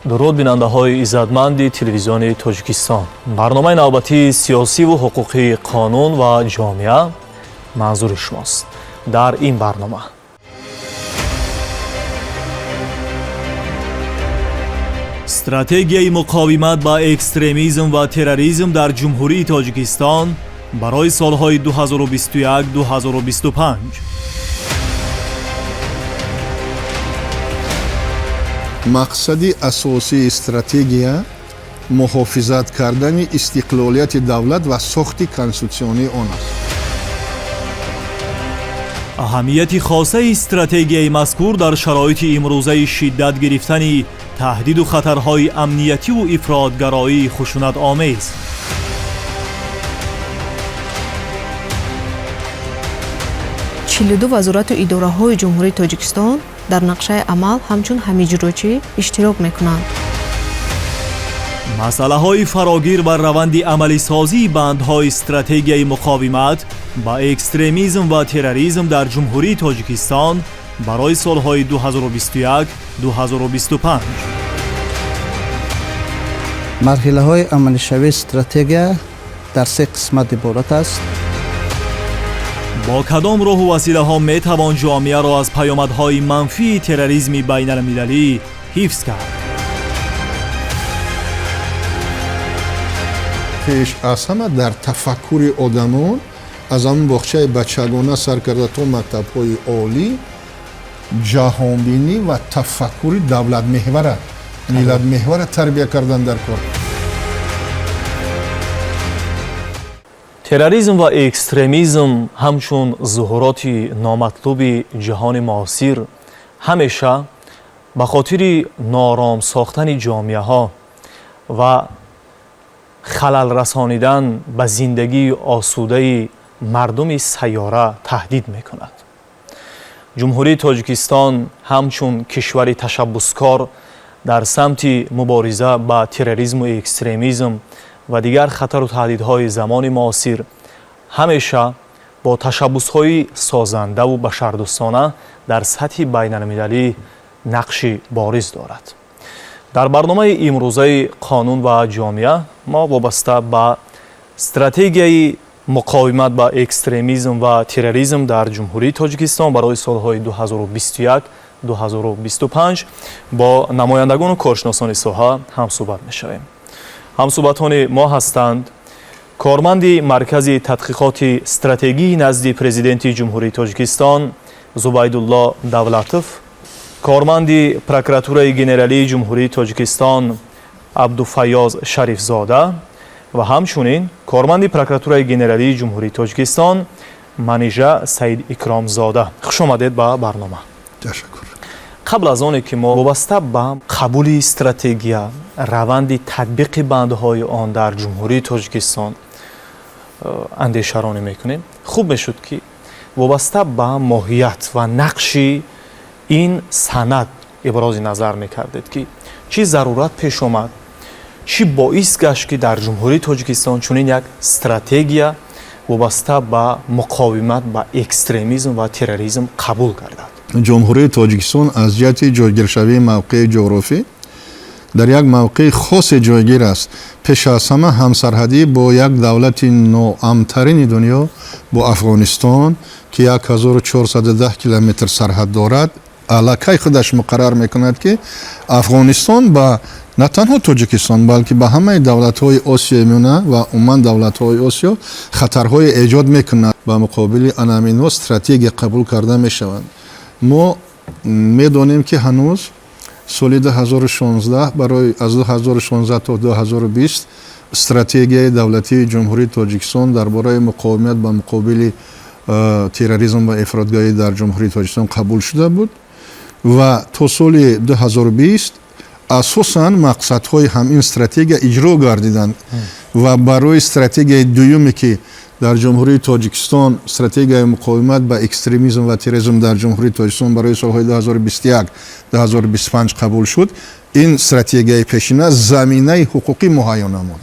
Дуруд, бинандаҳои иззатманди Телевизиони Тоҷикистон. Барномаи навбатии сиёсиву ҳуқуқии «Қонун ва ҷомеа» манзури шумост. Дар ин барнома стратегияи муқовимат ба экстремизм ва терроризм дар Ҷумҳурии Тоҷикистон барои солҳои 2021-2025. Мақсади асосии стратегия муҳофизат кардани истиқлолияти давлат ва сохти конститутсионии он аст. Аҳамияти хосаи стратегияи мазкур дар шароити имрӯзаи шиддат гирифтани таҳдиду хатарҳои амниятиву ифротгароии хушунатомез. 42 вазорату идораҳои Ҷумҳурии Тоҷикистон дар нақшаи амал ҳамчун ҳамиҷрочӣ иштирок мекунанд. Масъалаҳои фарогир ва раванди амалисозии бандҳои стратегияи муқовимат ба экстремизм ва терроризм дар Ҷумҳурии Тоҷикистон барои солҳои 2021-2025. Марҳилаҳои амалишавии стратегия дар се қисмат иборат аст. Бо кадом роҳу василаҳо метавон ҷомеаро аз паёмадҳои манфии терроризми байналмилалӣ ҳифз кард? Пеш аз ҳама дар тафаккури одамон аз ҳамон боғчаи бачагона сар карда то мактабҳои олӣ ҷаҳонбинӣ ва тафаккури давлатмеҳвара, миллатмеҳвара тарбия кардан дар кор. Терроризм ва экстремизм ҳамчун зуҳуроти номатлуби ҷаҳони муосир ҳамеша ба хотири ноором сохтани ҷомеаҳо ва халал расонидан ба зиндагии осудаи мардуми сайёра таҳдид мекунад. Ҷумҳурии Тоҷикистон ҳамчун кишвари ташаббускор дар самти мубориза ба терроризму экстремизм ва дигар хатару таҳдидҳои замони муосир ҳамеша бо ташаббусҳои созандаву башардӯстона дар сатҳи байналмилалӣ нақши бориз дорад. Дар барномаи имрӯзаи «Қонун ва ҷомеа» мо вобаста ба стратегияи муқовимат ба экстремизм ва терроризм дар Ҷумҳурии Тоҷикистон барои солҳои 2021-2025 бо намояндагону коршиносони соҳа ҳамсӯҳбат мешавем. Ҳамсӯҳбатони мо ҳастанд корманди Маркази тадқиқоти стратегии назди Президенти Ҷумҳурии Тоҷикистон Зубайдулло Давлатов, корманди Прокуратураи Генералии Ҷумҳурии Тоҷикистон Абдуфайёз Шарифзода ва ҳамчунин корманди Прокуратураи Генералии Ҷумҳурии Тоҷикистон Манижа Саид Икромзода. Хуш омадед ба барнома. Ташаккур. Қабл аз оне ки мо вобаста ба қабули стратегия, раванди татбиқи бандҳои он дар Ҷумҳурии Тоҷикистон андешаронӣ мекунем, хуб мешуд, ки вобаста ба моҳият ва нақши ин санад ибрози назар мекардед, ки чӣ зарурат пеш омад, чӣ боис гашт, ки дар Ҷумҳурии Тоҷикистон чунин як стратегия вобаста ба муқовимат ба экстремизм ва терроризм қабул гардад. Ҷумҳурии Тоҷикистон аз ҷиҳати ҷойгиршавии мавқеи ҷуғрофӣ дар як мавқеи хосе ҷойгир аст. Пеш аз ҳама ҳамсарҳадӣ бо як давлати ноамтарини дунё, бо Афғонистон, ки 1410 километр сарҳад дорад, аллакай худаш муқаррар мекунад, ки Афғонистон ба на танҳо Тоҷикистон, балки ба ҳамаи давлатҳои Осиёи Миёна ва умуман давлатҳои Осиё хатарҳое эҷод мекунад. Ба муқобили анамино стратегия қабул карда мешаванд. Мо медонем, ки ҳанӯз соли 2016 барои аз 2016 то 2020 стратегияи давлатии Ҷумҳурии Тоҷикистон дар бораи муқовимат ба муқобили терроризм ва ифротгарӣ дар Ҷумҳурии Тоҷикистон қабул шуда буд ва то соли 2020 асосан мақсадҳои ҳамин стратегия иҷро гардиданд. Ва барои стратегияи дуюме, ки дар Ҷумҳурии Тоҷикистон, стратегияи муқовимат ба экстремизм ва терроризм дар Ҷумҳурии Тоҷикистон барои солҳои 2021-2025 қабул шуд, ин стратегияи пешина заминаи ҳуқуқӣ муҳайё намуд.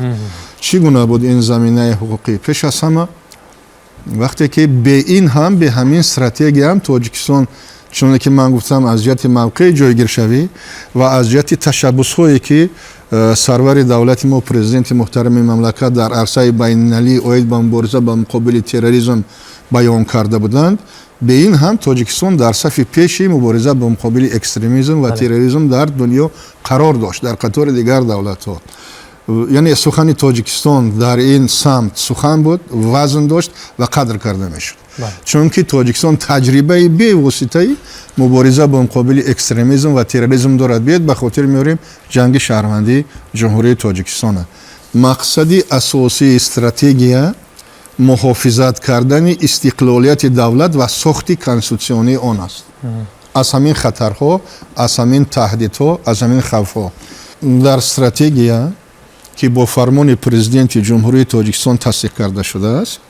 Чӣ гуна буд ин заминаи ҳуқуқӣ? Пеш аз ҳама, вақте ки бе ин ҳам, бе ҳамин стратегия ҳам Тоҷикистон Чуноне ки ман гуфтам, аз ҷиҳати мавқеи ҷойгиршавӣ ва аз ҷиҳати ташаббусҳое, ки сарвари давлати мо, президенти муҳтарами мамлакат, дар арсаи байналмилалӣ оид ба мубориза ба муқобили терроризм баён карда буданд, бе ин ҳам Тоҷикистон дар сафи пеши мубориза ба муқобили экстремизм ва терроризм дар дунё қарор дошт, дар қатори дигар давлатҳо. Яъне сухани Тоҷикистон дар ин самт сухан буд, вазн дошт ва қадр карда мешуд, чунки Тоҷикистон таҷрибаи бевоситаи мубориза ба муқобили экстремизм ва терроризм дорад. Биёед, ба хотир меорем ҷанги шаҳрвандии Ҷумҳурии Тоҷикистона. Мақсади асосии стратегия муҳофизат кардани истиқлолияти давлат ва сохти конститутсионии он аст аз ҳамин хатарҳо, аз ҳамин таҳдидҳо, аз ҳамин хавфҳо. Дар стратегия, ки бо фармони Президенти Ҷумҳурии Тоҷикистон тасдиқ карда шудааст,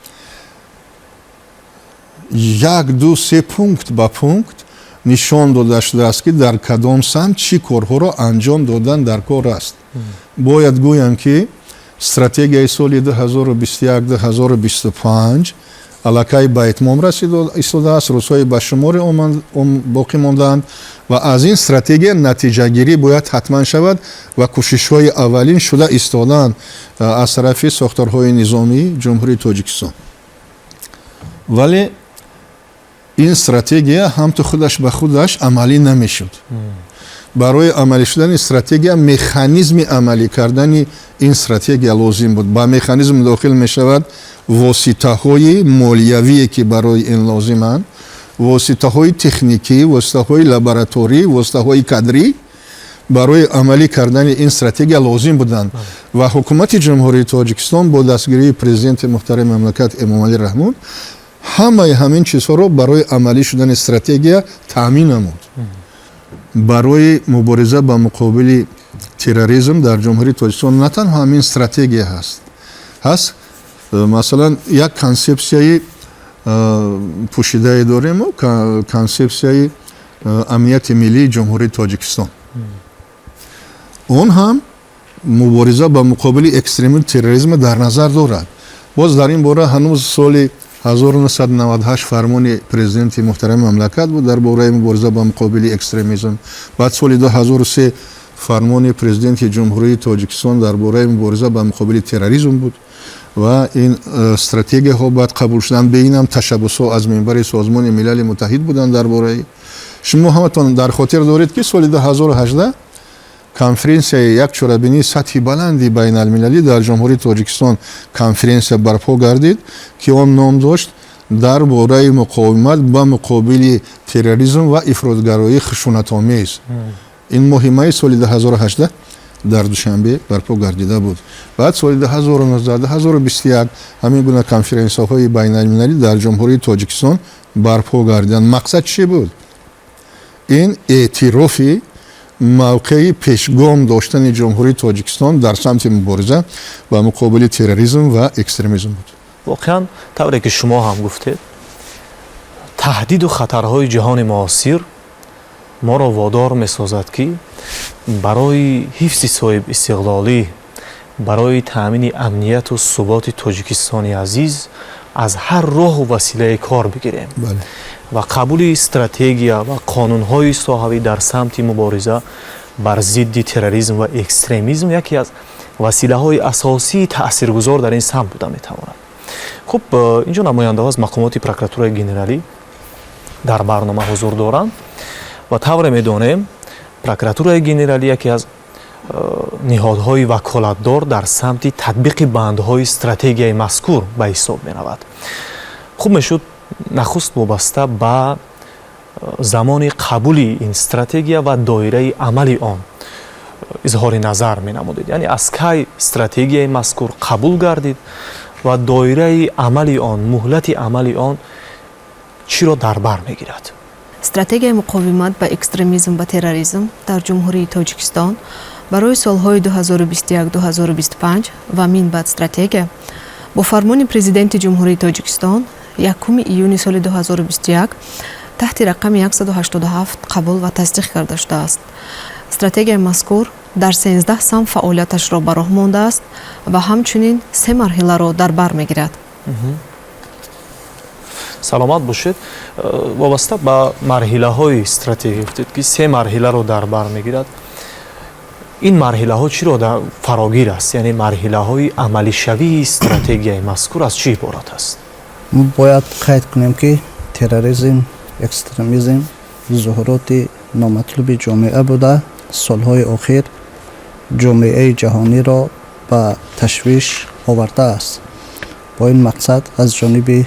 як, ду, се, пункт ба пункт нишон дода шудааст, ки дар кадом самт чӣ корҳоро анҷом додан дар кор аст. Бояд гӯям, ки стратегияи соли 2021-2025 аллакай ба итмом расида истодааст, рӯзҳои ба шумори боқӣ мондаанд ва аз ин стратегия натиҷагирӣ бояд ҳатман шавад ва кӯшишҳои аввалин шуда истодаанд аз тарафи сохторҳои низомии Ҷумҳурии Тоҷикистон. Вале ин стратегия ҳамту худаш ба худаш амалӣ намешуд. Барои амалӣ шудани стратегия механизми амалӣ кардани ин стратегия лозим буд. Ба механизм дохил мешавад воситаҳои молиявие, ки барои ин лозиманд, воситаҳои техникӣ, воситаҳои лабораторӣ, воситаҳои кадрӣ барои амалӣ кардани ин стратегия лозим буданд. Ва Ҳукумати Ҷумҳурии Тоҷикистон бо дастгирии Президенти муҳтарами мамлакат Эмомалӣ Раҳмон ҳамаи ҳамин чизҳоро барои амалӣ шудани стратегия таъмин намуд. Барои мубориза ба муқобили терроризм дар Ҷумҳурии Тоҷикистон на танҳо ҳамин стратегия ҳаст. Масалан, як консепсияи пӯшидае дорем, консепсияи амнияти миллии Ҷумҳурии Тоҷикистон. Он ҳам мубориза ба муқобили экстремизм, терроризм дар назар дорад. Боз дар ин бора ҳанӯз соли 1998 фармони Президенти муҳтарами мамлакат буд дар бораи мубориза ба муқобили экстремизм. Баъд соли 2003 фармони Президенти Ҷумҳурии Тоҷикистон дар бораи мубориза ба муқобили терроризм буд ва ин стратегияҳо баъд қабул шуданд. Бе инам ташаббусҳо аз минбари Созмони Милали Муттаҳид буданд. Дар бораи шумо ҳаматон дар хотир доред, ки соли 2018 конференсияи, як чорабинии сатҳи баланди байналмилалӣ дар Ҷумҳурии Тоҷикистон конференсия барпо гардид, ки он ном дошт «Дар бораи муқовимат ба муқобили терроризм ва ифротгароии хушунатомез». Ин моҳи майи соли 2018 дар Душанбе барпо гардида буд. Баъд соли 2019, 2021 ҳамин гуна конференсияҳои байналмилалӣ дар Ҷумҳурии Тоҷикистон барпо гардиданд. Мақсад чӣ буд? Ин эътирофи мавқеи пешгом доштани Ҷумҳурии Тоҷикистон дар самти мубориза ба муқобили терроризм ва экстремизм буд. Воқеан, тавре ки шумо ҳам гуфтед, таҳдиду хатарҳои ҷаҳони муосир моро водор месозад, ки барои ҳифзи соҳибистиқлолӣ, барои таъмини амнияту суботи Тоҷикистони азиз аз ҳар роҳу василае кор бигирем ва қабули стратегия ва қонунҳои соҳавӣ дар самти мубориза бар зидди терроризм ва экстремизм яке аз василаҳои асосии таъсиргузор дар ин самт буда метавонад. Хуб, инҷо намояндаҳо аз мақомоти Прокуратураи генералӣ дар барнома ҳузур доранд ва тавре медонем, Прокуратураи генералӣ яке аз ниҳодҳои ваколатдор дар самти татбиқи бандҳои стратегияи мазкур ба ҳисоб меравад. Хуб мешуд, нахуст вобаста ба замони қабули ин стратегия ва доираи амали он изҳори назар менамудед. Яъне аз кай стратегияи мазкур қабул гардид ва доираи амали он, муҳлати амали он чиро дар бар мегирад? Стратегияи муқовимат ба экстремизм ва терроризм дар Ҷумҳурии Тоҷикистон барои солҳои 2021-2025 ва минбаъд стратегия бо фармони Президенти Ҷумҳурии Тоҷикистон 1 июни соли 2021 таҳти рақами 187 қабул ва тасдиқ карда шудааст. Стратегияи мазкур дар 13 самт фаъолияташро ба роҳ мондааст ва ҳамчунин се марҳиларо дар бар мегирад. Саломат бошед. Вобаста ба марҳилаҳои стратегия гуфтед, ки се марҳиларо дар бар мегирад. Ин марҳилаҳо чиро фарогир аст, яъне марҳилаҳои амалишавии стратегияи мазкур аз чӣ иборат аст? Бояд қайд кунем, ки терроризм, экстремизм зуҳуроти номатлуби ҷомеа буда, солҳои охир ҷомеаи ҷаҳониро ба ташвиш овардааст. Бо ин мақсад аз ҷониби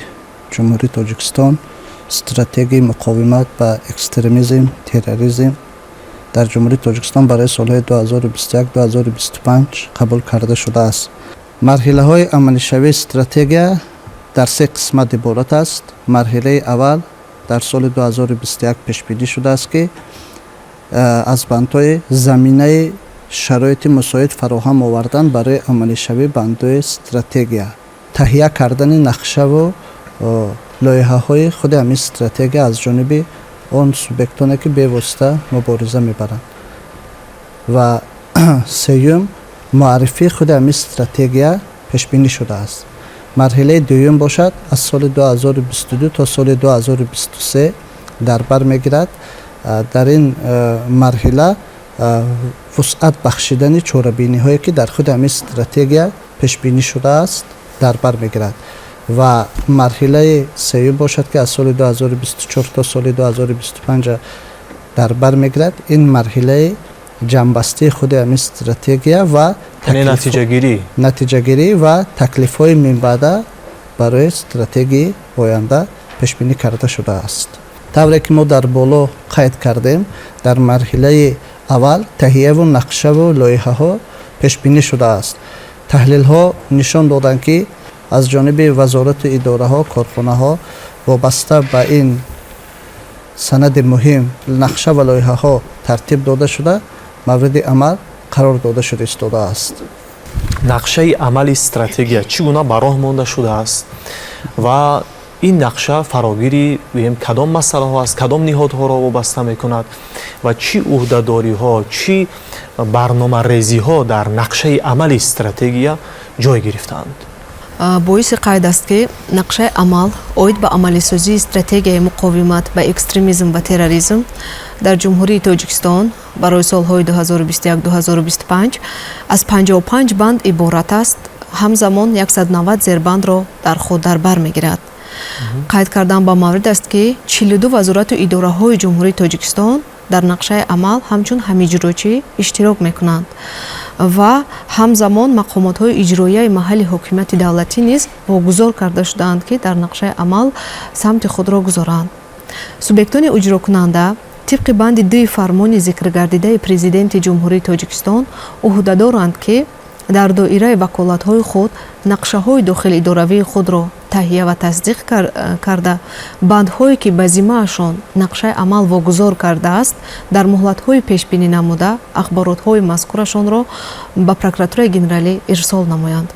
Ҷумҳурии Тоҷикистон стратегияи муқовимат ба экстремизм, терроризм дар Ҷумҳурии Тоҷикистон барои солҳои 2021-2025 қабул карда шудааст. Марҳилаҳои амалишавии стратегия дар се қисмат иборат аст. Марҳилаи аввал дар соли 2021 пешбинӣ шудааст, ки аз бандҳои заминаи шароити мусоид фароҳам овардан барои амалишавии бандҳои стратегия, таҳия кардани нақшаву лоиҳаҳои худи ҳамин стратегия аз ҷониби он субъектоне, ки бевосита мубориза мебаранд, ва сеюм, муаррифии худи ҳамин стратегия пешбинӣ шудааст. Марҳилаи дуюм бошад, аз соли 2022 то соли 2023 дар бар мегирад. Дар ин марҳила вусъат бахшидани чорабиниҳое, ки дар худи ҳамин стратегия пешбинӣ шудааст, дар бар мегирад. Ва марҳилаи сеюм бошад, ки аз соли 2024 то соли 2025 дар бар мегирад, ин марҳилаи ҷамъбастии худи ҳамин стратегия ва натиҷагирӣ. Натиҷагирӣ ва таклифҳои минбаъда барои стратегияи оянда пешбинӣ карда шудааст. Тавре ки мо дар боло қайд кардем, дар марҳилаи аввал таҳияву нақшаву лоиҳаҳо пешбинӣ шудааст. Таҳлилҳо нишон доданд, ки аз ҷониби вазорату идораҳо, корхонаҳо вобаста ба ин санади муҳим нақша ва лоиҳаҳо тартиб дода шуда, мавриди амал қарор дода шуда истодааст. Нақшаи амали стратегия чӣ гуна ба роҳ монда шудааст ва ин нақша фарогири, гӯем, кадом масъалаҳо аст, кадом ниҳодҳоро вобаста мекунад ва чӣ ӯҳдадориҳо, чӣ барномарезиҳо дар нақшаи амали стратегия ҷой гирифтаанд? Боиси қайд аст, ки нақшаи амал оид ба амалисозии стратегияи муқовимат ба экстремизм ва терроризм дар Ҷумҳурии Тоҷикистон барои солҳои 2021-2025 аз 55 банд иборат аст, ҳамзамон 190 зербандро дар худ дар бар мегирад. Қайд кардан ба маврид аст, ки 42 вазорату идораҳои Ҷумҳурии Тоҷикистон дар нақшаи амал ҳамчун ҳамиҷрочӣ иштирок мекунанд ва ҳамзамон мақомотҳои иҷроияи маҳалли ҳокимияти давлатӣ низ вогузор карда шудаанд, ки дар нақшаи амал самти худро гузоранд. Субъектони иҷрокунанда тибқи банди дуи фармони зикргардидаи Президенти Ҷумҳурии Тоҷикистон ӯҳдадоранд, ки дар доираи ваколатҳои худ нақшаҳои дохилидоравии худро таҳия ва тасдиқ карда, бандҳое, ки ба зиммаашон нақшаи амал вогузор кардааст, дар муҳлатҳои пешбинӣ намуда ахборотҳои мазкурашонро ба Прокуратураи генералӣ ирсол намоянд.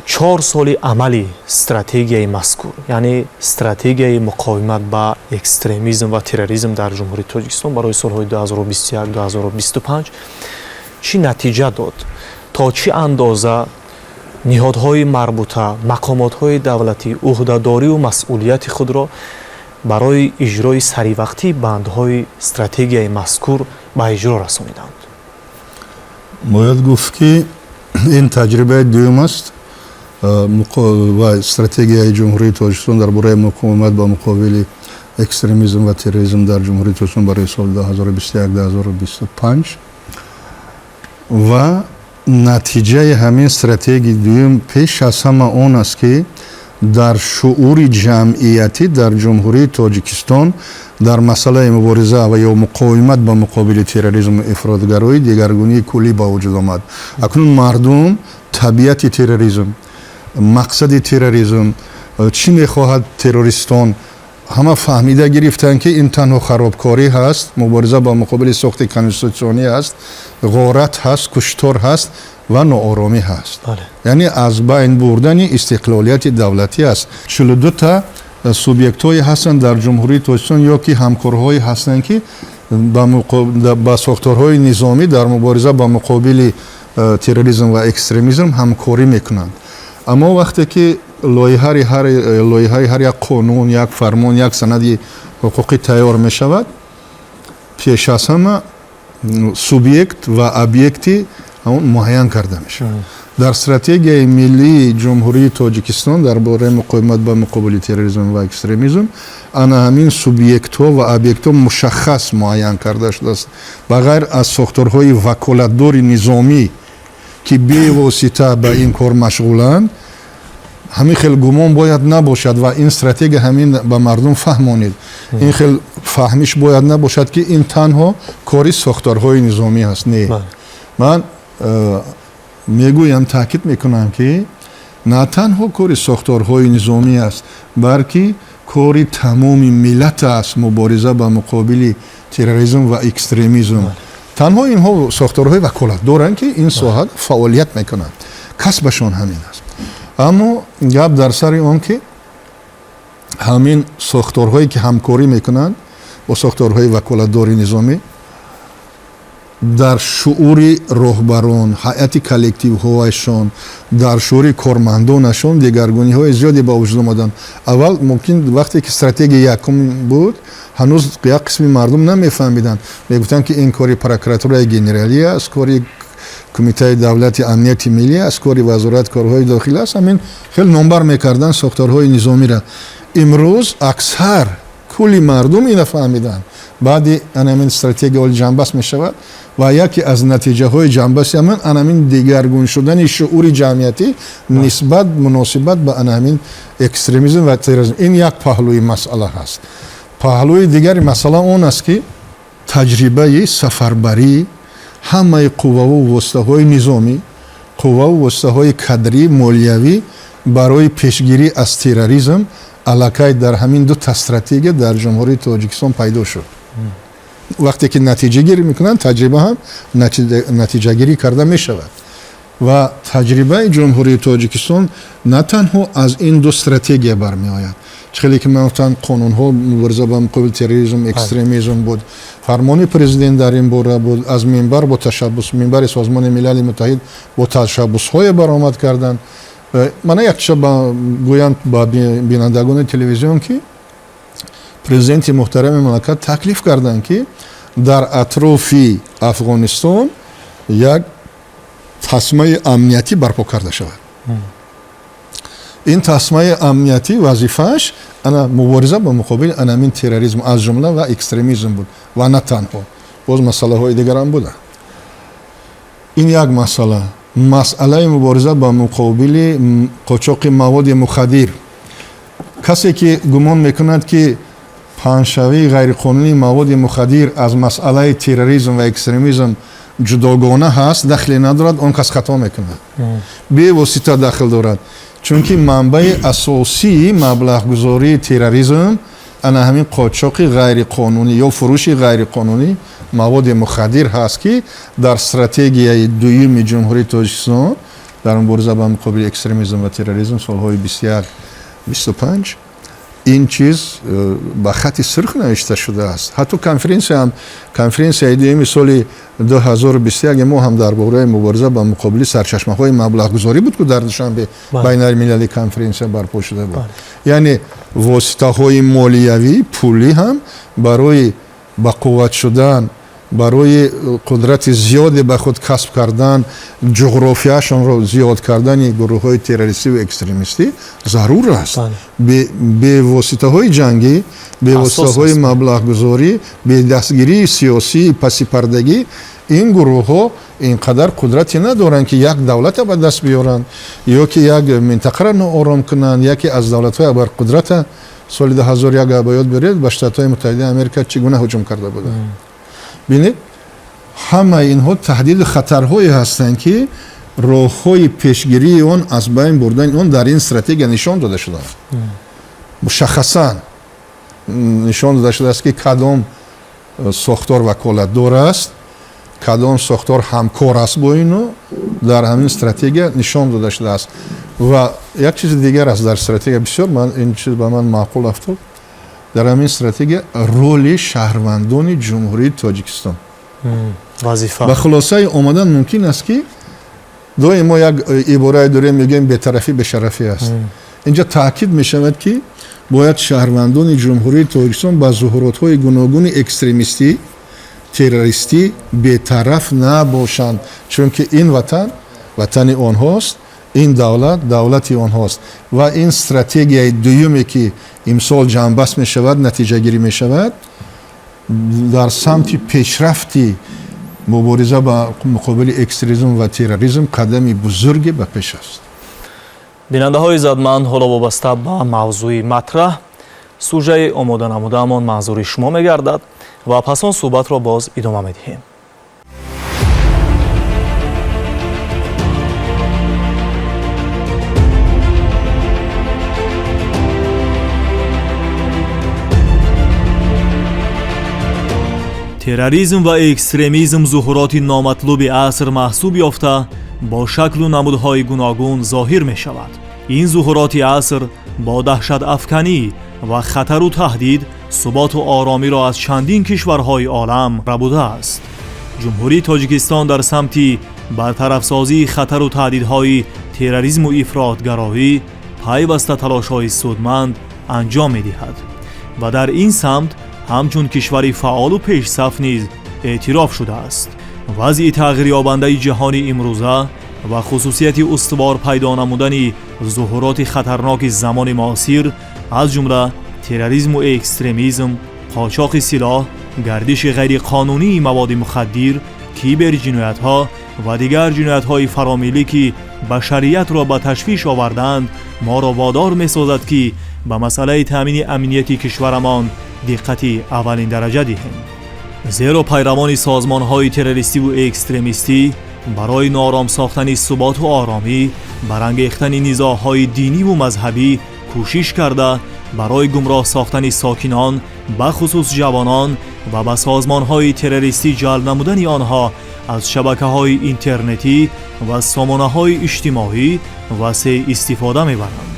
4 соли амали стратегияи мазкур, яъне стратегияи муқовимат ба экстремизм ва терроризм дар Ҷумҳурии Тоҷикистон барои солҳои 2021-2025, чӣ натиҷа дод? То чӣ андоза ниҳодҳои марбута, мақомотҳои давлатӣ ӯҳдадорию масъулияти худро барои иҷрои саривақтии бандҳои стратегияи мазкур ба иҷро расониданд? Бояд гуфт, ки ин таҷрибаи дуюм аст ва стратегияи Ҷумҳурии Тоҷикистон дар бораи муқовимат ба муқобили экстремизм ва терроризм дар Ҷумҳурии Тоҷикистон барои соли 2021-2025 ва натиҷаи ҳамин стратегияи дуюм пеш аз ҳама он аст, ки дар шуури ҷамъиятӣ дар Ҷумҳурии Тоҷикистон дар масъалаи мубориза ва ё муқовимат ба муқобили терроризму ифротгароӣ дигаргунии куллӣ ба вуҷуд омад. Акнун мардум табиати терроризм, мақсади терроризм, чӣ мехоҳад террористон, ҳама фаҳмида гирифтанд, ки ин танҳо харобкорӣ ҳаст, мубориза ба муқобили сохти конститутсионӣ ҳаст, ғорат ҳаст, куштор ҳаст ва нооромӣ ҳаст, яъне аз байн бурдани истиқлолияти давлатӣ аст. 42-та субъектҳое ҳастанд дар Ҷумҳурии Тоҷикистон ё ки ҳамкорҳое ҳастанд, ки ба сохторҳои низомӣ дар мубориза ба муқобили терроризм ва экстремизм ҳамкорӣ мекунанд. Аммо вақте ки Лоиҳаи ҳар як қонун, як фармон, як санади ҳуқуқӣ тайёр мешавад, пеш аз ҳама субъект ва объекти ҳамон муайян карда мешавад. Дар Стратегияи миллии Ҷумҳурии Тоҷикистон дар бораи муқовимат ба муқобили терроризм ва экстремизм ана ҳамин субъектҳо ва объектҳо мушаххас муайян карда шудааст. Ба ғайр аз сохторҳои ваколатдори низомӣ, ки бевосита ба ин кор машғуланд, ҳамин хел гумон бояд набошад ва ин стратегия ҳамин ба мардум фаҳмонид, ин хел фаҳмиш бояд набошад, ки ин танҳо кори сохторҳои низомӣ аст. Не, ман мегӯям, таъкид мекунам, ки на танҳо кори сохторҳои низомӣ аст, балки кори тамоми миллат аст мубориза ба муқобили терроризм ва экстремизм. Танҳо инҳо сохторҳои ваколат доранд, ки ин соҳа фаъолият мекунанд, касбашон ҳамин аст. Аммо гап дар сари он, ки ҳамин сохторҳое, ки ҳамкорӣ мекунанд бо сохторҳои ваколатдори низомӣ, дар шуури роҳбарон, ҳайати коллективҳояшон, дар шуури кормандонашон дигаргуниҳои зиёде ба вуҷуд омаданд. Аввал мумкин, вақте ки стратегия якум буд, ҳанӯз як қисми мардум намефаҳмиданд, мегуфтанд, ки ин кори Прокуратураи генералӣ аст, кори Кумитаи давлати амнияти миллӣ аст, кори Вазорати корҳои дохилӣ аст. Ҳамин хел номбар мекарданд сохторҳои низомиро. Имрӯз аксар кулли мардум ина фаҳмиданд. Баъди анамин стратегия оли ҷанбаст мешавад ва яке аз натиҷаҳои ҷанбасти ҳамин анамин дигаргун шудани шуури ҷамъиятӣ нисбат муносибат ба анамин экстремизм ва терроризм. Ин як паҳлӯи масъала ҳаст. Паҳлӯи дигари масъала он аст, ки таҷрибаи сафарбарӣ ҳамаи қувваву воситаҳои низомӣ, қувваву воситаҳои кадрӣ, молиявӣ барои пешгирӣ аз терроризм аллакай дар ҳамин дута стратегия дар Ҷумҳурии Тоҷикистон пайдо шуд. Вақте ки натиҷагирӣ мекунанд, таҷриба ҳам натиҷагирӣ карда мешавад ва таҷрибаи Ҷумҳурии Тоҷикистон на танҳо аз ин ду стратегия бармеояд. Чӣ хеле ки ман гуфтам, қонунҳо мубориза ба муқобили терроризм, экстремизм буд, фармони президент дар ин бора буд, аз минбар бо ташаббус, минбари Созмони Милали Муттаҳид бо ташаббусҳое баромад карданд. Мана якча гӯянд ба бинандагони телевизион, ки президенти муҳтарами мамлакат таклиф карданд, ки дар атрофи Афғонистон як тасмаи амниятӣ барпо карда шавад. Ин тасмаи амниятӣ вазифааш ана мубориза ба муқобили анамин терроризм, аз ҷумла, ва экстремизм буд ва на танҳо, боз масъалаҳои дигарам буданд. Ин як масъала. Масъалаи мубориза ба муқобили қочоқи маводи мухаддир. Касе ки гумон мекунад, ки паҳншавии ғайриқонунии маводи мухаддир аз масъалаи терроризм ва экстремизм ҷудогона ҳаст, дахле надорад, он кас хато мекунад. Бевосита дахл дорад, чунки манбаи асосии маблағгузории терроризм ана ҳамин қочоқи ғайриқонунӣ ё фурӯши ғайриқонунӣ маводи мухаддир ҳаст, ки дар стратегияи дуюми Ҷумҳурии Тоҷикистон дар мубориза ба муқобили экстремизм ва терроризм солҳои 21-25 ин чиз ба хати сурх навишта шудааст. Ҳатто конференсияам, конференсияи дуюми соли 2021 мо ҳам дар бораи мубориза ба муқобили сарчашмаҳои маблағгузорӣ буд, ку дар Душанбе байналмилалӣ конференсия барпо шуда буд. Яъне воситаҳои молиявӣ, пулӣ ҳам барои ба қувват шудан, барои қудрати зиёде ба худ касб кардан, ҷуғрофияшонро зиёд кардани гурӯҳҳои террористӣ ва экстремистӣ зарур аст. Бевоситаҳои ҷангӣ, бевоситаҳои маблағгузорӣ, бедастгирии сиёсии пасипардагӣ ин гурӯҳҳо ин қадар қудрате надоранд, ки як давлата ба даст биёранд ё ки як минтақаро ноором кунанд. Яке аз давлатҳои абарқудрата соли 2001 ба ёд биёред, ба Штатҳои Муттаҳидаи Америка чӣ гуна ҳуҷум карда буданд. Бинед, ҳамаи инҳо таҳдиду хатарҳое ҳастанд, ки роҳҳои пешгирии он, аз байн бурдани он дар ин стратегия нишон дода шудаанд. Мушаххасан нишон дода шудааст, ки кадом сохтор ваколатдор аст, кадом сохтор ҳамкор аст бо ино. Дар ҳамин стратегия нишон дода шудааст. Ва як чизи дигар аст дар стратегия, бисёр ман ин чиз ба ман маъқул афтод. Дар ҳамин стратегия роли шаҳрвандони Ҷумҳурии Тоҷикистон вазифа. Ба хулосаи омадан мумкин аст, ки доим мо як иборае дорем, мегӯем: бетарафӣ бешарафӣ аст. Инҷа таъкид мешавад, ки бояд шаҳрвандони Ҷумҳурии Тоҷикистон ба зуҳуротҳои гуногуни экстремистӣ, террористӣ бетараф набошанд, чунки ин ватан ватани онҳост, ин давлат давлати онҳост. Ва ин стратегияи дуюме, ки имсол ҷамъбаст мешавад, натиҷагирӣ мешавад, дар самти пешрафти мубориза ба муқобили экстремизм ва терроризм қадами бузурге ба пеш аст. Бинандаҳои иззатманд, ҳоло вобаста ба мавзӯи матраҳ сужаи омода намудаамон манзури шумо мегардад ва пас он суҳбатро боз идома медиҳем. Терроризм ва экстремизм зуҳуроти номатлуби аср маҳсуб ёфта, бо шаклу намудҳои гуногун зоҳир мешавад. Ин зуҳуроти аср бо даҳшатафканӣ ва хатару таҳдид суботу оромиро аз чандин кишварҳои олам рабудааст. Ҷумҳурии Тоҷикистон дар самти бартарафсозии хатару таҳдидҳои терроризму ифротгароӣ пайваста талошҳои судманд анҷом медиҳад ва дар ин самт ҳамчун кишвари фаъолу пешсаф низ эътироф шудааст. Вазъи тағйирёбандаи ҷаҳони имрӯза ва хусусияти устувор пайдо намудани зуҳуроти хатарноки замони муосир, аз ҷумла терроризму экстремизм, қочоқи силоҳ, гардиши ғайриқонунии маводи мухаддир, киберҷиноятҳо ва дигар ҷиноятҳои фаромиллӣ, ки башариятро ба ташвиш овардаанд, моро водор месозад, ки ба масъалаи таъмини амнияти кишварамон диққати аввалиндараҷа диҳем. Зеро пайравони созмонҳои террористиву экстремистӣ барои ноором сохтани суботу оромӣ, барангехтани низоъҳои диниву мазҳабӣ кӯшиш карда, барои гумроҳ сохтани сокинон, бахусус ҷавонон, ва ба созмонҳои террористӣ ҷалб намудани онҳо аз шабакаҳои интернетӣ ва сомонаҳои иҷтимоӣ васеъ истифода мебаранд.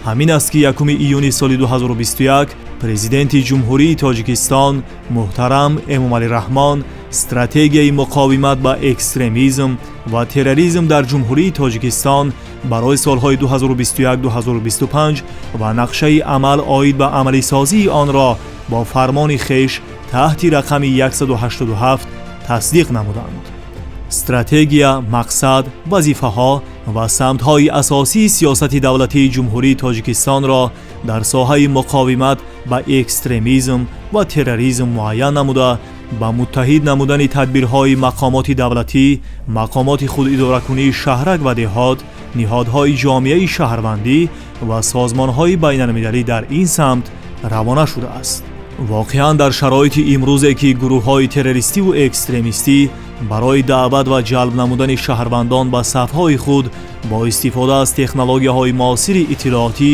Ҳамин аст, ки 1 июни соли 2021 Президенти Ҷумҳурии Тоҷикистон муҳтарам Эмомалӣ Раҳмон стратегияи муқовимат ба экстремизм ва терроризм дар Ҷумҳурии Тоҷикистон барои солҳои 2021-2025 ва нақшаи амал оид ба амалисозии онро бо фармони хеш таҳти рақами 187 тасдиқ намуданд. Стратегия мақсад, вазифаҳо ва самтҳои асосии сиёсати давлатии Ҷумҳурии Тоҷикистонро дар соҳаи муқовимат ба экстремизм ва терроризм муайян намуда, ба муттаҳид намудани тадбирҳои мақомоти давлатӣ, мақомоти худидоракунии шаҳрак ва деҳот, ниҳодҳои ҷомеаи шаҳрвандӣ ва созмонҳои байналмилалӣ дар ин самт равона шудааст. Воқеан, дар шароити имрӯзе, ки гурӯҳҳои террористиву экстремистӣ барои даъват ва ҷалб намудани шаҳрвандон ба сафҳои худ бо истифода аз технологияҳои муосири иттилоотӣ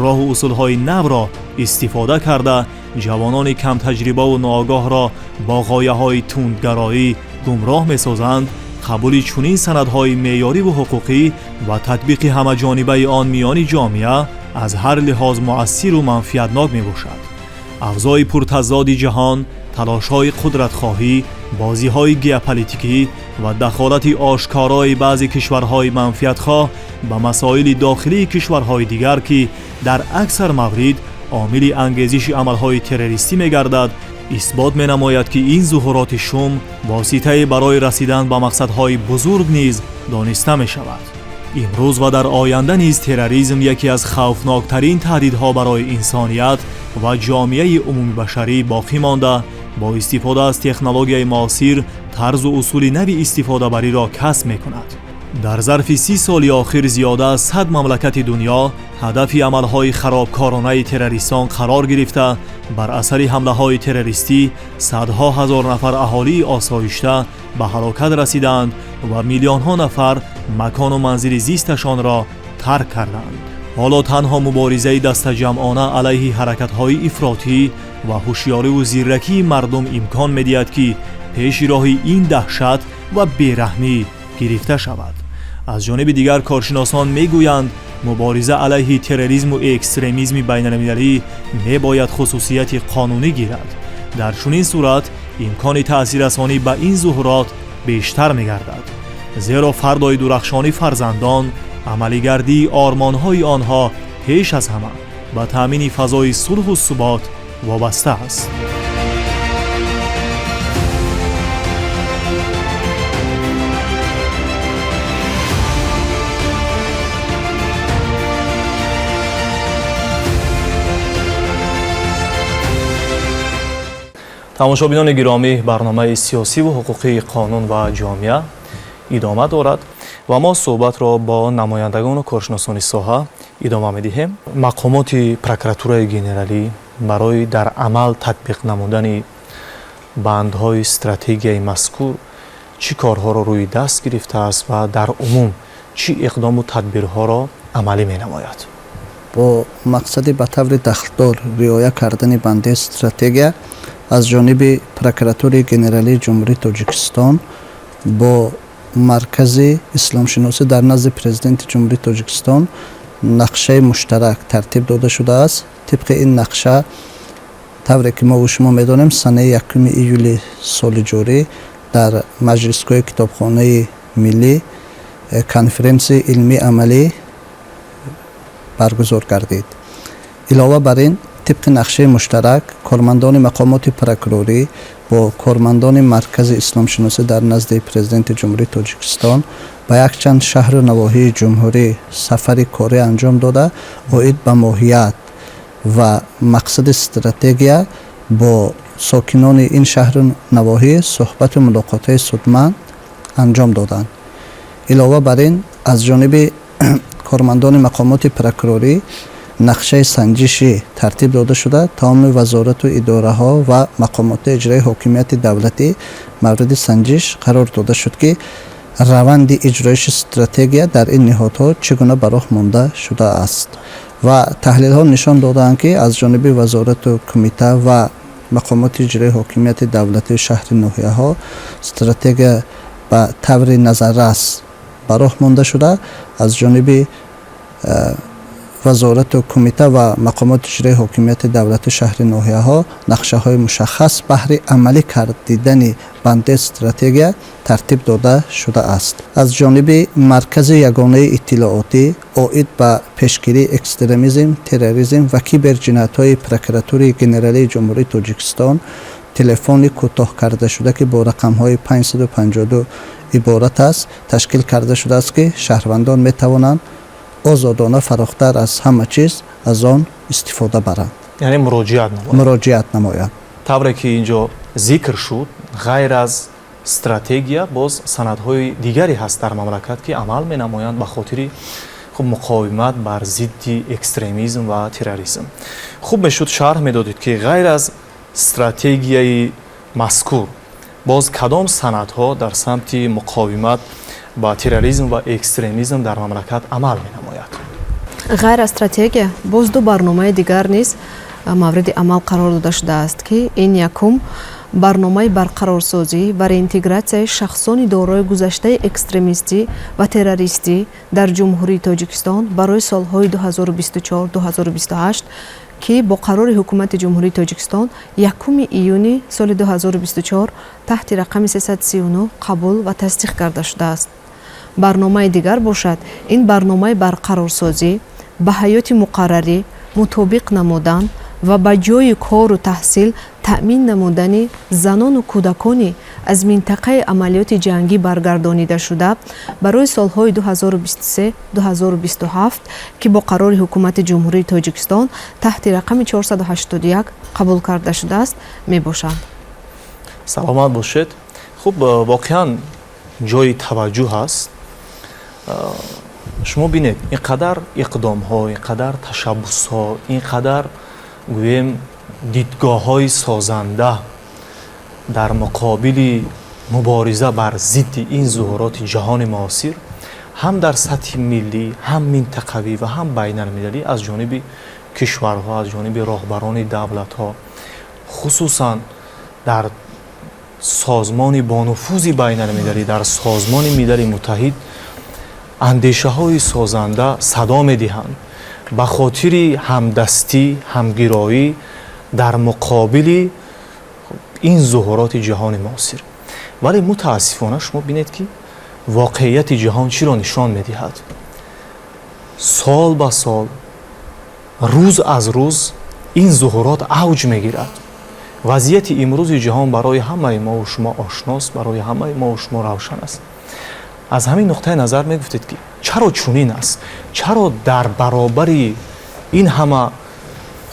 роҳу усулҳои навро истифода карда, ҷавонони камтаҷрибаву ноогоҳро бо ғояҳои тундгароӣ гумроҳ месозанд, қабули чунин санадҳои меъёриву ҳуқуқӣ ва татбиқи ҳамаҷонибаи он миёни ҷомеа аз ҳар лиҳоз муассиру манфиатнок мебошад. Авзои пуртазоди ҷаҳон, талошҳои қудратхоҳӣ, бозиҳои геополитикӣ ва дахолати ошкорои баъзе кишварҳои манфиатхоҳ ба масоили дохилии кишварҳои дигар, ки дар аксар маврид омили ангезиши амалҳои террористӣ мегардад, исбот менамояд, ки ин зуҳуроти шум воситае барои расидан ба мақсадҳои бузург низ дониста мешавад. Имрӯз ва дар оянда низ терроризм яке аз хавфноктарин таҳдидҳо барои инсоният ва ҷомеаи умумибашарӣ боқӣ монда, бо истифода аз технологияи муосир тарзу усули нави истифодабариро касб мекунад. Дар зарфи 30 соли охир зиёда аз 100 мамлакати дунё ҳадафи амалҳои харобкоронаи террористон қарор гирифта, бар асари ҳамлаҳои террористӣ садҳо ҳазор нафар аҳолии осоишта ба ҳалокат расидаанд ва миллионҳо нафар макону манзили зисташонро тарк карданд. Ҳоло танҳо муборизаи дастаҷамъона алайҳи ҳаракатҳои ифротӣ ва ҳушёриву зирракии мардум имкон медиҳад, ки пеши роҳи ин даҳшат ва бераҳмӣ гирифта шавад. Аз ҷониби дигар, коршиносон мегӯянд, мубориза алайҳи терроризму экстремизми байналмилалӣ мебояд хусусияти қонунӣ гирад. Дар чунин сурат имкони таъсиррасонӣ ба ин зуҳурот бештар мегардад, зеро фардои дурахшони фарзандон, амалигардии ормонҳои онҳо Пеш аз ҳама ба таъмини фазои сулҳу субот вобаста аст. Тамошобинони гиромӣ, барномаи сиёсиву ҳуқуқии «Қонун ва ҷомеа» идома дорад ва мо суҳбатро бо намояндагону коршиносони соҳа идома медиҳем. Мақомоти прокуратураи генералӣ барои дар амал татбиқ намудани бандҳои стратегияи мазкур чӣ корҳоро рӯи даст гирифтааст ва дар умум чӣ иқдому тадбирҳоро амалӣ менамояд? Бо мақсади ба таври дахлдор риоя кардани банди стратегия аз ҷониби прокуратураи генералии Ҷумҳурии Тоҷикистон бо Маркази исломшиносӣ дар назди Президенти Ҷумҳурии Тоҷикистон нақшаи муштарак тартиб дода шудааст. Тибқи ин нақша, тавре ки мову шумо медонем, санаи 1 июли соли ҷорӣ дар Маҷлисгоҳи Китобхонаи миллӣ конференсияи илмии амалӣ баргузор гардид. Илова бар ин, тибқи нақшаи муштарак, кормандони мақомоти прокурорӣ бо кормандони Маркази исломшиносӣ дар назди Президенти Ҷумҳурии Тоҷикистон ба якчанд шаҳру навоҳии ҷумҳурӣ сафари корӣ анҷом дода, оид ба моҳият ва мақсади стратегия бо сокинони ин шаҳру навоҳӣ суҳбату мулоқотҳои судманд анҷом доданд. Илова бар ин, аз ҷониби кормандони мақомоти прокурорӣ нақшаи санҷишӣ тартиб дода шуда, тамоми вазорату идораҳо ва мақомоти иҷрои ҳокимияти давлатӣ мавриди санҷиш қарор дода шуд, ки раванди иҷроиши стратегия дар ин ниҳодҳо чӣ гуна ба роҳ монда шудааст, ва таҳлилҳо нишон додаанд, ки аз ҷониби вазорату кумита ва мақомоти иҷрои ҳокимияти давлатии шаҳри ноҳияҳо стратегия ба таври назаррас ба роҳ монда шуда, аз ҷониби вазорату кумита ва мақомоти иҷрои ҳокимияти давлати шаҳри ноҳияҳо нақшаҳои мушаххас баҳри амалӣ кардидани банди стратегия тартиб дода шудааст. Аз ҷониби Маркази ягонаи иттилоотӣ оид ба пешгирии экстремизм, терроризм ва киберҷиноятҳои Прокуратураи Генералии Ҷумҳурии Тоҷикистон телефони кӯтоҳ карда шуда, ки бо рақамҳои 552 иборат аст, ташкил карда шудааст, ки шаҳрвандон метавонанд озодона, фарохтар аз ҳама чиз аз он истифода баранд. Яъне муроҷиат намоянд. Муроҷиат намоянд. Тавре ки инҷо зикр шуд, ғайр аз стратегия боз санадҳои дигаре ҳаст дар мамлакат, ки амал менамоянд ба хотири хуб муқовимат бар зидди экстремизм ва терроризм. Хуб мешуд, шарҳ медодед, ки ғайр аз стратегияи мазкур боз кадом санадҳо дар самти муқовимат ба терроризм ва экстремизм дар мамлакат амал менамояд? Ғайр аз стратегия боз ду барномаи дигар низ мавриди амал қарор дода шудааст, ки ин якум барномаи барқарорсозӣ ва реинтегратсияи шахсони дорои гузаштаи экстремистӣ ва террористӣ дар Ҷумҳурии Тоҷикистон барои солҳои 2024-2028, ки бо қарори Ҳукумати Ҷумҳурии Тоҷикистон 1 июни соли 2024 таҳти рақами 339 қабул ва тасдиқ карда шудааст. Барномаи дигар бошад, ин барномаи барқарорсозӣ, ба ҳаёти муқаррарӣ мутобиқ намудан ва ба ҷойи кору таҳсил таъмин намудани занону кӯдакони аз минтақаи амалиёти ҷангӣ баргардонидашуда барои солҳои 2023-2027, ки бо қарори Ҳукумати Ҷумҳурии Тоҷикистон таҳти рақами 481 қабул карда шудааст, мебошанд. Саломат бошед. Хуб, воқеан ҷои таваҷҷӯҳ аст. Шумо бинед, ин қадар иқдомҳо, ин қадар ташаббусҳо, ин қадар, гӯем, дидгоҳҳои созанда дар муқобили мубориза бар зидди ин зуҳуроти ҷаҳони муосир ҳам дар сатҳи миллӣ, ҳам минтақавӣ ва ҳам байналмилалӣ аз ҷониби кишварҳо, аз ҷониби роҳбарони давлатҳо, хусусан дар созмони бонуфузи байналмилалӣ, дар Созмони Милали Муттаҳид, андешаҳои созанда садо медиҳанд ба хотири ҳамдастӣ, ҳамгироӣ дар муқобили ин зуҳуроти ҷаҳони муосир. Вале мутаассифона шумо бинед, ки воқеияти ҷаҳон чиро нишон медиҳад. Сол ба сол Рӯз аз рӯз ин зуҳурот авҷ мегирад. Вазъияти имрӯзи ҷаҳон барои ҳамаи мову шумо ошност, барои ҳамаи мову шумо равшан аст. Аз ҳамин нуқтаи назар мегуфтед, ки чаро чунин аст, чаро дар баробари ин ҳама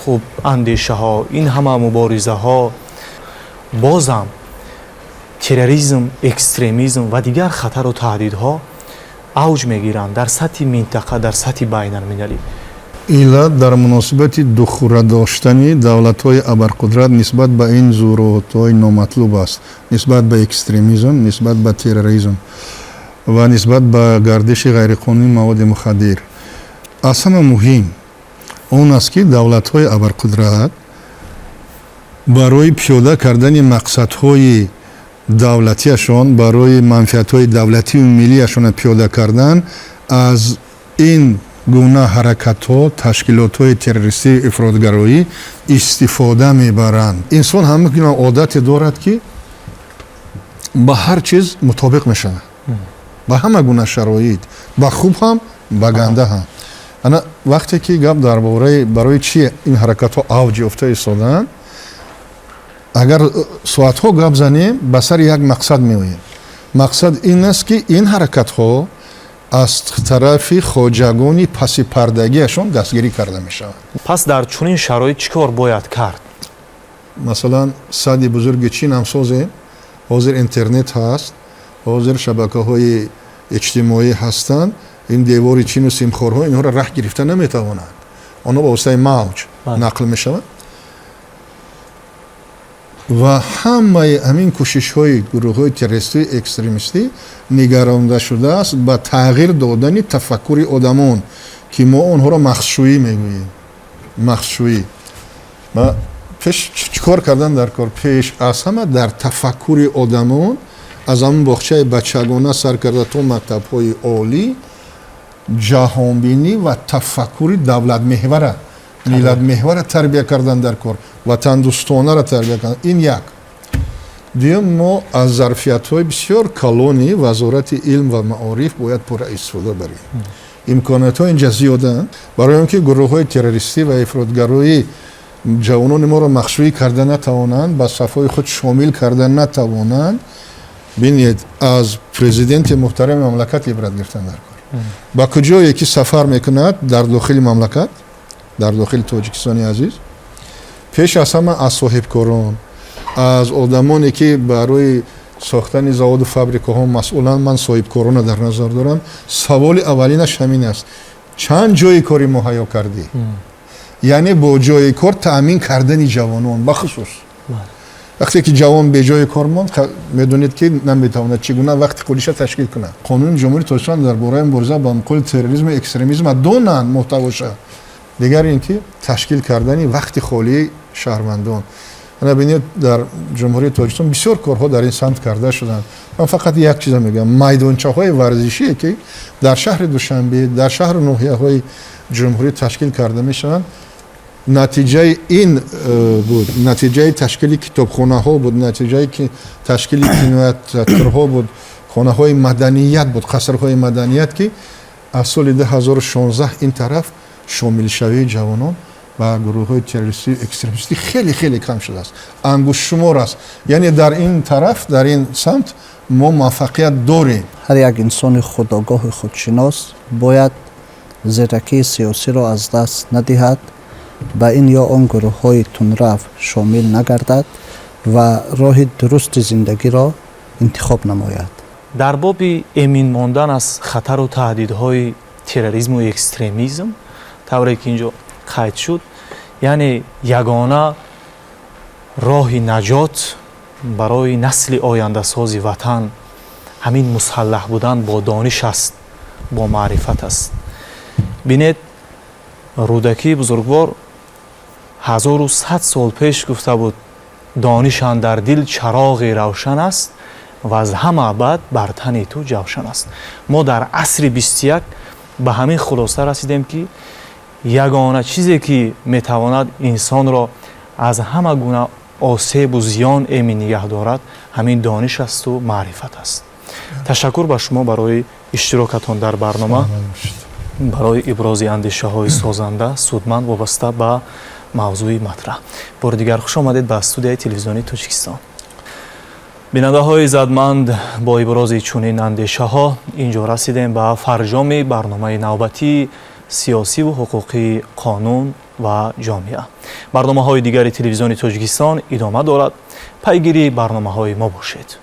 хуб андешаҳо, ин ҳама муборизаҳо бозам терроризм, экстремизм ва дигар хатару таҳдидҳо авҷ мегиранд дар сатҳи минтақа, дар сатҳи байналмилалӣ? Иллат дар муносибати духура доштани давлатҳои абарқудрат нисбат ба ин зуҳуротҳои номатлуб аст, нисбат ба экстремизм, нисбат ба терроризм ва нисбат ба гардиши ғайриқонунии маводи мухаддир. Аз ҳама муҳим он аст, ки давлатҳои абарқудрат барои пиёда кардани мақсадҳои давлатиашон, барои манфиатҳои давлатию миллиашонро пиёда кардан, аз ин гуна ҳаракатҳо, ташкилотҳои террористию ифротгароӣ истифода мебаранд. Инсон ҳама гуна одате дорад, ки ба ҳар чиз мутобиқ мешавад, ба ҳама гуна шароит, ба хуб ҳам, ба ганда ҳам. Ана вақте ки гап дар бораи барои чи ин ҳаракатҳо авҷ ёфта истодаанд, агар соатҳо гап занем, ба сари як мақсад меоем. Мақсад ин аст, ки ин ҳаракатҳо аз тарафи хоҷагони пасипардагиашон дастгирӣ карда мешаванд. Пас дар чунин шароит чӣ кор бояд кард? Масалан, садди бузурги Чин ҳам созем, ҳозир интернет ҳаст, ҳозир шабакаҳои иҷтимоӣ ҳастанд, ин девори Чину симхорҳо инҳоро раҳ гирифта наметавонанд. Онҳо ба воситаи мавҷ нақл мешаванд ва ҳамаи ҳамин кӯшишҳои гурӯҳҳои террористию экстремистӣ нигаронда шудааст ба тағйир додани тафаккури одамон, ки мо онҳоро мағзшӯӣ мегӯем, мағзшӯӣ. Пеш чӣ кор кардан дар кор? Пеш аз ҳама дар тафаккури одамон аз ҳамон боғчаи бачагона сар карда то мактабҳои олӣ ҷаҳонбинӣ ва тафаккури давлатмеҳвара, миллатмеҳвара тарбия кардан дар кор, ватандӯстонаро тарбия кардан. Ин як. Дуюм, мо аз зарфиятҳои бисёр калони Вазорати илм ва маориф бояд пурра истифода барем. Имкониятҳо инҷа зиёданд. Барои он ки гурӯҳҳои террористӣ ва ифротгароӣ ҷавонони моро мағшӯӣ карда натавонанд, ба сафҳои худ шомил карда натавонанд, бинед, аз президенти муҳтарами мамлакат ибрат гирифтан дар кор. Ба куҷое ки сафар мекунад дар дохили мамлакат, дар дохили Тоҷикистони азиз, пеш аз ҳама аз соҳибкорон, аз одамоне ки барои сохтани заводу фабрикаҳо масъуланд, ман соҳибкоронро дар назар дорам, саволи аввалинаш ҳамин аст: чанд ҷои кори муҳайё кардӣ? Яъне бо ҷои кор таъмин кардани ҷавонон бахусус. Вақте ки ҷавон беҷои кор монд, медонед, ки наметавонад чӣ гуна вақти холиша ташкил кунад. Қонуни Ҷумҳурии Тоҷикистон дар бораи мубориза ба муқобили терроризму экстремизм донанд муҳтавоша. Дигар ин ки ташкил кардани вақти холии шаҳрвандон. Ана бинед, дар Ҷумҳурии Тоҷикистон бисёр корҳо дар ин самт карда шуданд. Ман фақат як чиза мегӯям: майдончаҳои варзишие, ки дар шаҳри Душанбе, дар шаҳру ноҳияҳои ҷумҳурӣ ташкил карда мешаванд, натиҷаи ин буд, натиҷаи ташкили китобхонаҳо буд, натиҷаи ташкили кинотеатрҳо буд, хонаҳои маданият буд, қасрҳои маданият, ки аз соли 2016 ин тараф шомилшавии ҷавонон ба гурӯҳҳои террористию экстремистӣ хеле хеле кам шудааст, ангуштшумор аст. Яъне дар ин тараф, дар ин самт мо муваффақият дорем. Ҳар як инсони худогоҳи худшинос бояд зиракии сиёсиро аз даст надиҳад, ба ин ё он гурӯҳҳои тундрав шомил нагардад ва роҳи дурусти зиндагиро интихоб намояд. Дар боби эмин мондан аз хатару таҳдидҳои терроризму экстремизм, тавре ки инҷо қайд шуд, яъне ягона роҳи наҷот барои насли ояндасози ватан ҳамин мусаллаҳ будан бо дониш аст, бо маърифат аст. Бинед, Рӯдакии бузургвор 1100 сол пеш гуфта буд: «Дониш андар дил чароғи равшан аст ва аз ҳама бад бар тани ту ҷавшан аст». Мо дар асри 21 ба ҳамин хулоса расидем, ки ягона чизе ки метавонад инсонро аз ҳама гуна осебу зиён эмин нигаҳ дорад, ҳамин дониш асту маърифат аст. Ташаккур ба шумо барои иштирокатон дар барнома. Барои ибрози андешаҳои созанда, судманд вобаста ба мавзӯи матраҳ. Бори дигар хуш омадед ба студияи телевизиони Тоҷикистон. Бинандаҳои иззатманд, бо ибрози чунин андешаҳо ин ҷо расидем ба фарҷоми барномаи навбатии сиёсиву ҳуқуқии «Қонун ва ҷомеа». Барномаҳои дигари телевизиони Тоҷикистон идома дорад. Пайгирии барномаҳои мо бошед.